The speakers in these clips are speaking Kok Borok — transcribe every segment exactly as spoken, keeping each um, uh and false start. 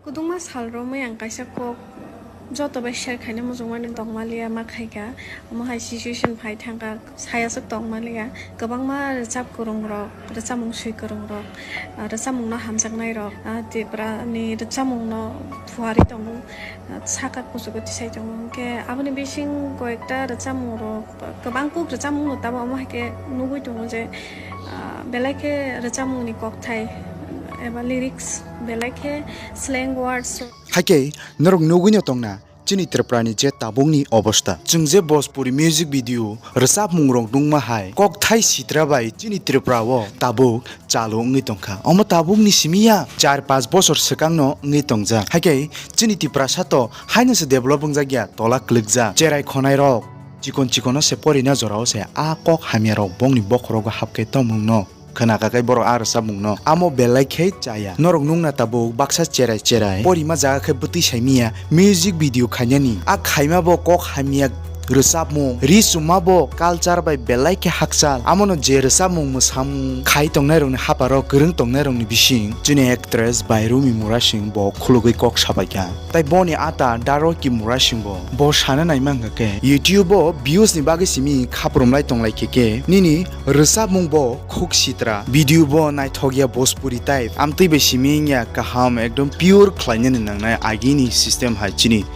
Kwbangma sal romwi ang kaisa kok joto bai share khaina muchungmani tongmaliya ma khaikha. Omo hai situation phai thangkha, sayaswk tongmaliya. Kwbangma rwchap kwrwngrok, rwchapmung swi kwrwngrok, ah, rwchapmungno hamjaknairok, ah, Tiprani rwchapmungno phuarwi tongo, ah, saka kuchugo tisai tongo. Hwnkhe aboni bising koyekta rwchapmungrok, kwbang kuk rwchapmungno tabuk omo hai khe nugwi tongo je, ah, belai khe rwchapmungni kokthai eba lyrics, belai khe slang words. Hakhe norok nugwino tongna chini Tripurani je tabukni obostha. Chwng je Bhojpuri music video rwchapmungrok nungma hai kokthai sitra bai chini Tripura o tabuk chalu wngwi tongkha. Omo tabukni simi ya char panch bosor swkangno wngwi tongjak. Hakhe chini Tiprasa to haino se develop wngjak ya, tola kwlwkjak. Cherai khonairok chikon chikono se porina jorao se a kok hamyarok bongni bokhorogo hapkhe tongmungno khwnakha khe borok a rwchapmungno amo belai khe chaya. Norok nungna tabuk baksa cherai cherai porima jaga khe bwtwi saimiya music video khainani. A khaima bo kok hamya rwchapmung, ri chuma bo culture bai belai khe hakchal. Amono je rwchapmung mwsamung khai tongnairokni haparo kwrwng tongnairokni bising chini actress Bairumi Murasing bo khulugwi kok sabaikha. Tai boni ata Daroki Murasing bo, bo sana naima hwnkha khe YouTube o views ni bagwi simi khaprumlai tonglai khe khe nini rwchapmung bo khuk sitra, video bo naithok ya Bhojpuri type, amtwi bai simi wngya kaham ekdom pure khlainani nangnai agini system hai chini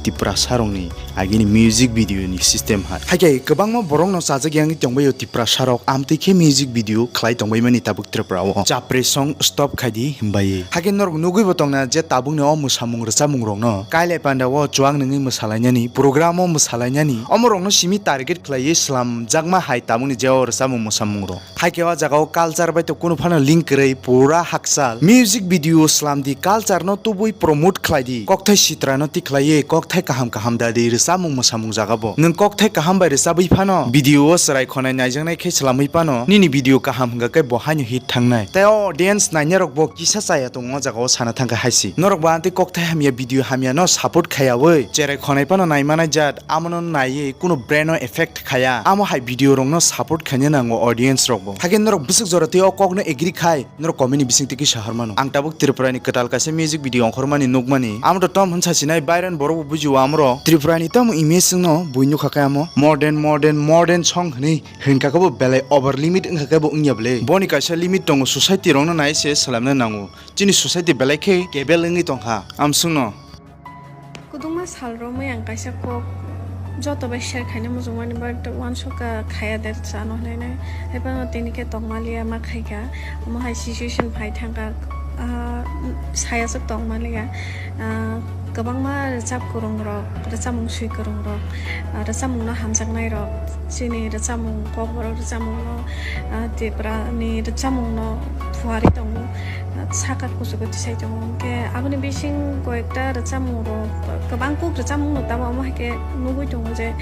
Tiprasa rokni agini music video ni system hai. Hakhe kwbangma borok no chajak yang tongbaio Tiprasa rok amtwi khe music video khlai tongbaimani tabuk Tripura o. Chapri song stop khaidi himbai. Hakhe norok nugwi bo tongna je tabukni o mwsamung rwchapmung rokno Kailai Panda o chuak nungwi mwsalainani, program o mwsalainani, omo rokno simi target khlaiwi slam jakma hai tabukni je o rwchapmung mwsamung rok. Hakhe o jaga o culture bai to kunu phano link kwrwi pura hakchal. Music video slam di culture no tubui promote khlai di. Kokthai sitra no tikhlaiwi kokthai kaham kaham da di rwchapmung mwsamung jaga bo. Nwng kokthai kaham bai rwchabwi phano video o chwrai khonai naijaknai khe slamwi phano nini video kaham hwnkha khe bo haino hit thangnai. Tei o audience nainai rok bo kisa chaya tongo o jaga o sana thangkha haisi. Norok bo amtwi kokthai hamya video hamya no support khaiyawi cherai khonai phano naimanai jat amono naiwi kunu brain o effect khaya. Amo hai video rokno support khaina nango audience rokbo. Hakhe norok bwswk jora tei o kokno agree khai norok comment ni bising twi kisa hormano. Ang tabuk Tripura ni kwtal kaisa music video ongkhormani nukmani. Amo to tom hwn sasinai viral borok bo bujio amoro. Tripura ni tamo image no bui nukha khe amo modern, modern, modern song hwnwi hwnkha khe bo belai over limit wngkha khe bo wngya bwle. Boni kaisa limit tongo, society rokno nai se swlamna nango. Chini society belai khe kebel wngwi tongkha. Amswkno. Kwbangma sal romwi ang kaisa kok joto bai share khaina muchungmani, but uansukha khaya de chano hwnwi nai. Haiphano tini khe tongmaliya ma khaikha. Omo hai situation phai thangkha, ah, sayaswk tongmaliya. Ah, kwbangma rwchap kwrwngrok, rwchapmung swi kwrwngrok, ah, rwchapmungno hamjaknairok, chini rwchapmung, kokborok rwchapmungno, ah, Tiprani rwchapmungno phuarwi tongo, ah, saka kuchugo tisai tongo. Hwnkhe aboni bising koyekta rwchapmungrok, kwbang kuk rwchapmungno tamo omo hai khe nugwi tongo je,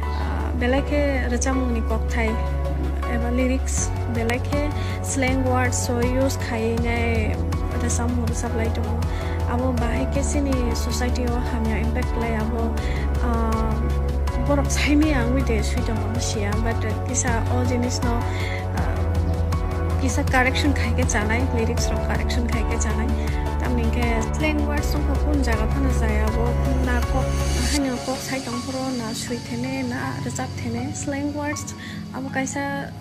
ah, belai khe rwchapmungni kokthai eba lyrics belai khe slang words o use khaiwi nai rwchapmung rwchaplai tongo. Abo bahai khe chini society o hamya impact khlai abo, ah, borok saimaya wngwi de swi tongo, abo siya, but kisa o jinis no, ah, kisa correction khai khe chanai, lyrics rok correction khai khe chanai. Tamni khe slang words wngkha kun jaga phano jaya, abo na kok haino kok sai tong phuru na swi thene na rwchap thene. Slang words abo kaisa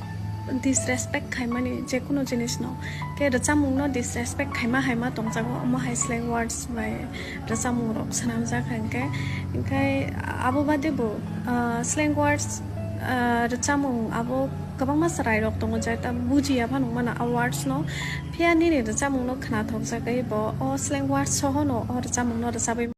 disrespect khaimani je kuno jinis no. Khe rwchapmung no disrespect khaima hai ma tongjago, omo hai slang words bai rwchapmung rok swnamjak hai khe. Hwnkhe abo bade bo, ah, slang words, ah, rwchapmung abo kwbangma chwrai rok tongo, jeta bujiya phano wngmano a words no. Phiya nini rwchapmung no khnathokjagwi bo o slang words soho no o rwchapmung no rwchabwi